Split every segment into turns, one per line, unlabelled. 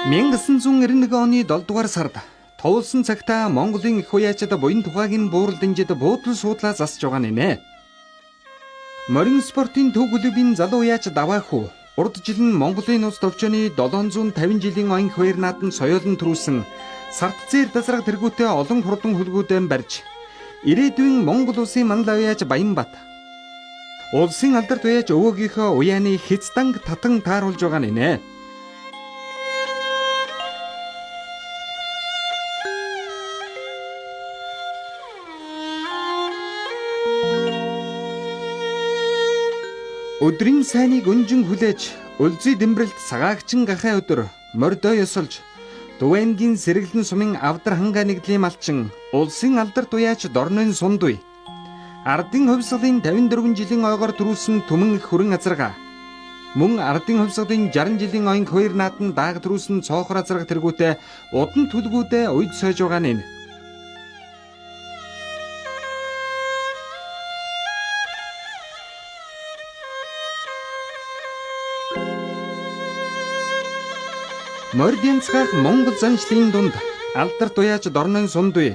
1991 оны 7 дугаар сард товлсон цагтаа Монголын их уяачид буян тухайгийн буурал дэнжид буудлын суудлаа засж байгаа нэ. Морин спортын төв клубын залуу уяач Даваахүү урд жил нь Монголын нууц товчооны 750 жилийн оюн хоёр нааданд соёолон төрүүлсэн сарт зээр дасраг тэргүүтээ олон хурдан хөлгүүдэн барьж ирээдүйн Монгол улсын манлай уяач Баянбат улсын алдарт уяач өвөөгийнхөө уяаны хязданг татан тааруулж байгаа нэ. Өдрийн сайныг өнжин хүлээж, өлзий дэмбэрэлт сагаагчин гахай өдөр мордоо ёсолж, Дувэнгийн сэргэлэн сумын авдар хангаа нэгдлийн малчин, улсын алдарт уяач Дорнын сундуй. Ардын хувьсгалын 54 жилийн ойгоор төрүүлсэн түмэн их хүрэн азарга. Мөн ардын хувьсгалын 60 жилийн оюн хоёр нааданд дааг төрүүлсэн цоохор азарга тэргүүтээ удан түлгүүдээ уйд сойж байгаа нэ. Морд янзгаах Монгол заншлын дунд алдарт уяач Дорнын сундуй.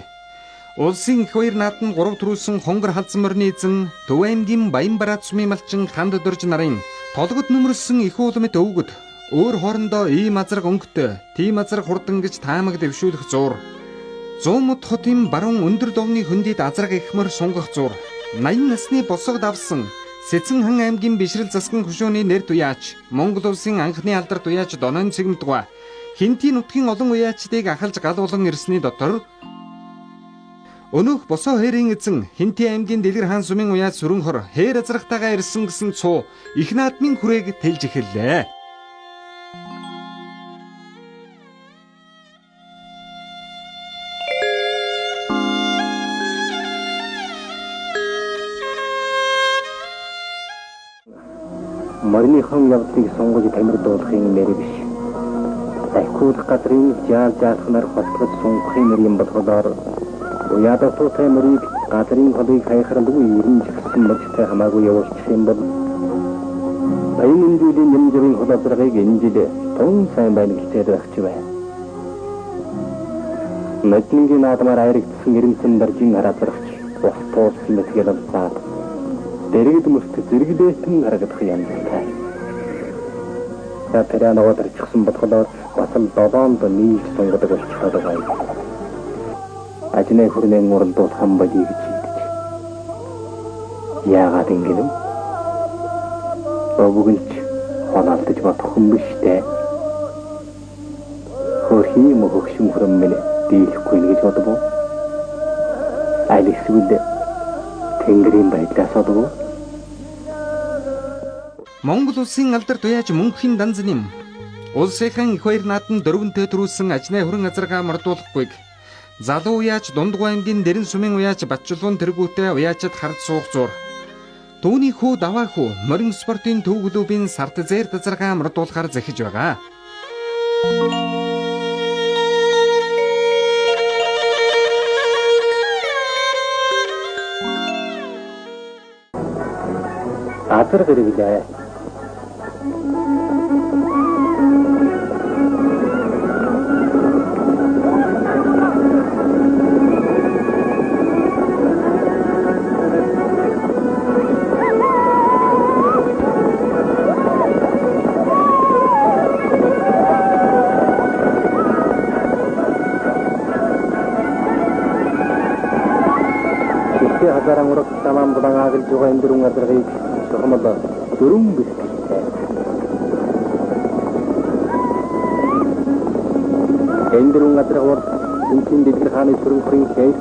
Улсын их хоёр нааданд гурав төрүүлсэн хонгор халзан морины эзэн Төв аймгийн Баянбарат сумын малчин ханд дөрж нарын толгод нүмерсэн их ууламт өвгөд өөр хоорондоо ийм азарга өнгөтэй, тийм азарга хурдан гэж таамаг дэвшүүлэх зуур. Зуумуд хотын баруун өндөр довны хөндийд азарга ихмөр сунгах зуур. 80 насны босго давсан Сэцэн хан аймгийн бишрэл засгийн хөшөөний нэр туяач, Монгол улсын анхны алдарт уяач Донон Цэгмдгуа Хинтийн нутгийн олон уяачдыг ахалж гал болон ирсний дотор өнөөх босоо хэрийн эзэн Хинтийн аймгийн Дэлгэр хаан сумын уяач Сүрэнхор хээр азрахтайгаа ирсэн гэсэн цуу их наадмын хүрээг тэлж эхэллээ.
Мориныхон явдлыг сунгаж тамирдуулахын нэр биш. Дахиулах газрын жаал жаалхнаар хотгож сунгахын нэр юм болохоор уяадатуутай морийг газрын холыг хайхралгүй ерэн жигсэн морьтой хамаагүй явуулчих юм бол баян эндүүлийн нэмжирийн хол азаргыг энэ жил тун сайн байна гэлцээд байх ч бай. Ноднингийн наадмаар айрагдсан эрэмсэн даржин хараазрагч ус туулсан мэтгэл алзаад дэрэгд мөрт зэрэглээтэн харагдах янзтай. Тэр нөгөө төрчихсөн болохоор бас л долоонд нийлж сунгадаг болчиход байгаа юм. Ажнаа хүрнэн уралдуулах юм болий гэж шийдэж. Яагаад ингэнэ вэ? Өвгөнч хоноолдож бодох юм биш дээ. Хөрхийн мөхөгшин хүрэн минь дийлэхгүй гэж бодов уу? Аль эсвэл тэнгэрийн байдлаас одов уу?
Монгол улсын алдарт уяач Мөнхийн Данзним улсынхан их баяр нааданд дөрвөнтэй төрүүлсэн ажнаа хүрэн азаргаа мордуулахгүйг залуу уяач Дундгуй аймгийн Дэрэн сумын уяач Батчулуун тэргүүтээ уяачид хард суух зур. Түүний хүү Даваа хүү морин спортын төв клубын сарт зээр дазаргаа мордуулахар захиж байгаа.
Азар гэрэглээ. Ихтэй хазааран ураг самаан булан агалж байгаа энэ дөрвөн азаргыг чухамл дөрвөн бэлтгэлтэй. Энэ дөрвөн азарга бол Хинтийн Дэлгэр хааны сүрэнхорын хээр,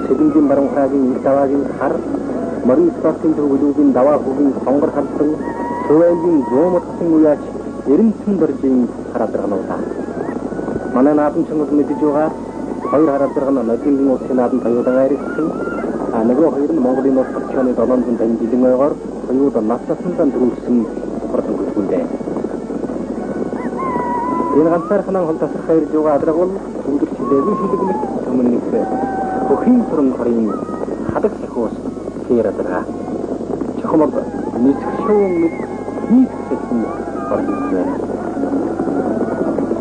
Сэлэнгийн баруун хаагийн ил даваагийн хар, морин спортын төв клубын даваа хүүгийн хонгор халдан, Төв аймгийн Зуумудсын уяач Эрэмцэн доржийн хар азаргануудаа. Манай наадамчин бол мэдэж байгаа хоёр хар азарга нь Ноднингийн улсын наадам тоюудан айрагдсан. А нөгөө хоёр нь Монголын улс орчооны 750 жилийн ойгоор соёуд нас насандаа төрүүлсэн хурдан хөлгөндөө. Энэ ганцаархнан хол тасрах ирж байгаа адраг бол төвлөрч хилээгүй шилэгмэт төмөннөх хөхийн туран хорын хадаг сахиус хээр адрага. Чухамд нисэх шуун мэд хийх сэхэн орж байна.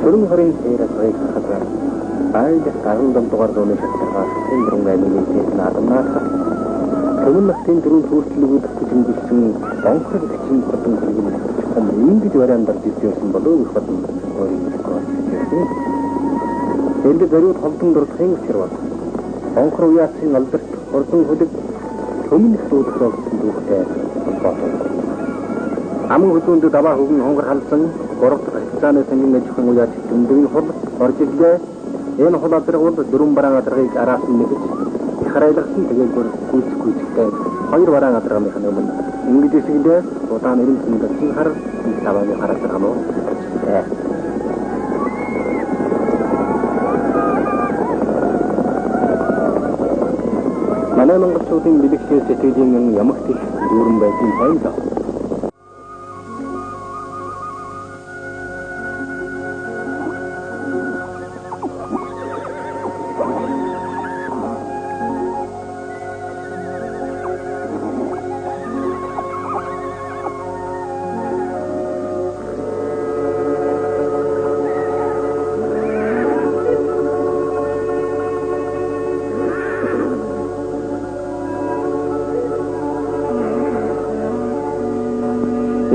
Цөрөн хорын сэрэг харахад айлх 17 дугаар зууны шатаргаас Тэндэрэн аймгийн дэд наадамнаах Төмөн нутгийн дөрвөн төрөлхлөгүүд хүчинжсэн Донхор гिचэн хурдан хөлгөн чухам ингэж вариандар ирж байсан болов гэх бодон өөрийн мэдэхгүй байсан. Энд зориуд холдон дурдахын учир бол Донхор уяацын алдарт хурдан хөлөг төмөн их дуудах гэсэн түүхтэй холбоотой. Аман хөдөөнд даваа хөвгөн хонгор халсан 3 дахь харилцааны сангийн аж ахуйн уяач дүндгийн хул орж ирлээ. Энэ хул адраг бол дөрвөн бараан адаргыг араас нь нэгж их харайлгасан тэгээгүй гүйцэх гүйцэхтэй хоёр бараан адаргааных өмнө ингэж исгэлээ удаан эрен цэнгэн хар даваагийн хар адаргаа нь ажиллаа. Манай монголчуудын бэлэгшээ сэтгэлийн ямагт их дүүрэн байдгийн хоёлоо.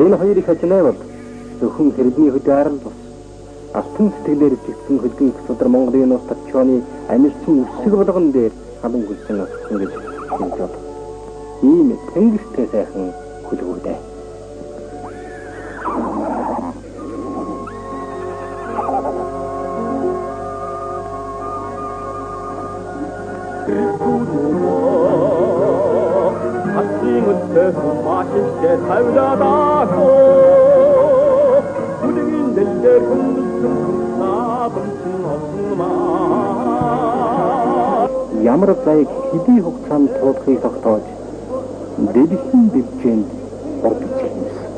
Энэ хоёр их хажнаа бол зөвхөн хэрдний хөдөө арал бус алтан сэтгэлээр өвчгдсэн хөлгөн судар Монголын нууц татчооны амилсан үсэг болгон дээр халуун хөлсөн ассан гэж хэлж бод. Ийм тэнгэртэй сайхан хөлгүүдээ.
맛있게 살자다고 우리인 델데 군두층 나분층 없구만
Ямар зайг хэдий хугацаанд туулахыг тогтоож дэлхийн бэлчээнд ордож хийсэн.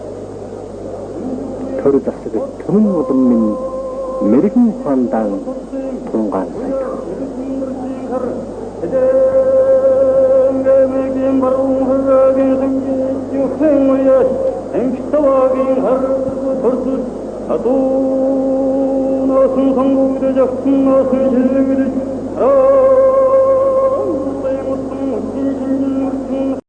Төр засаг төмөн улам минь мэрэгэн ухаандаан тунгаан сайдах.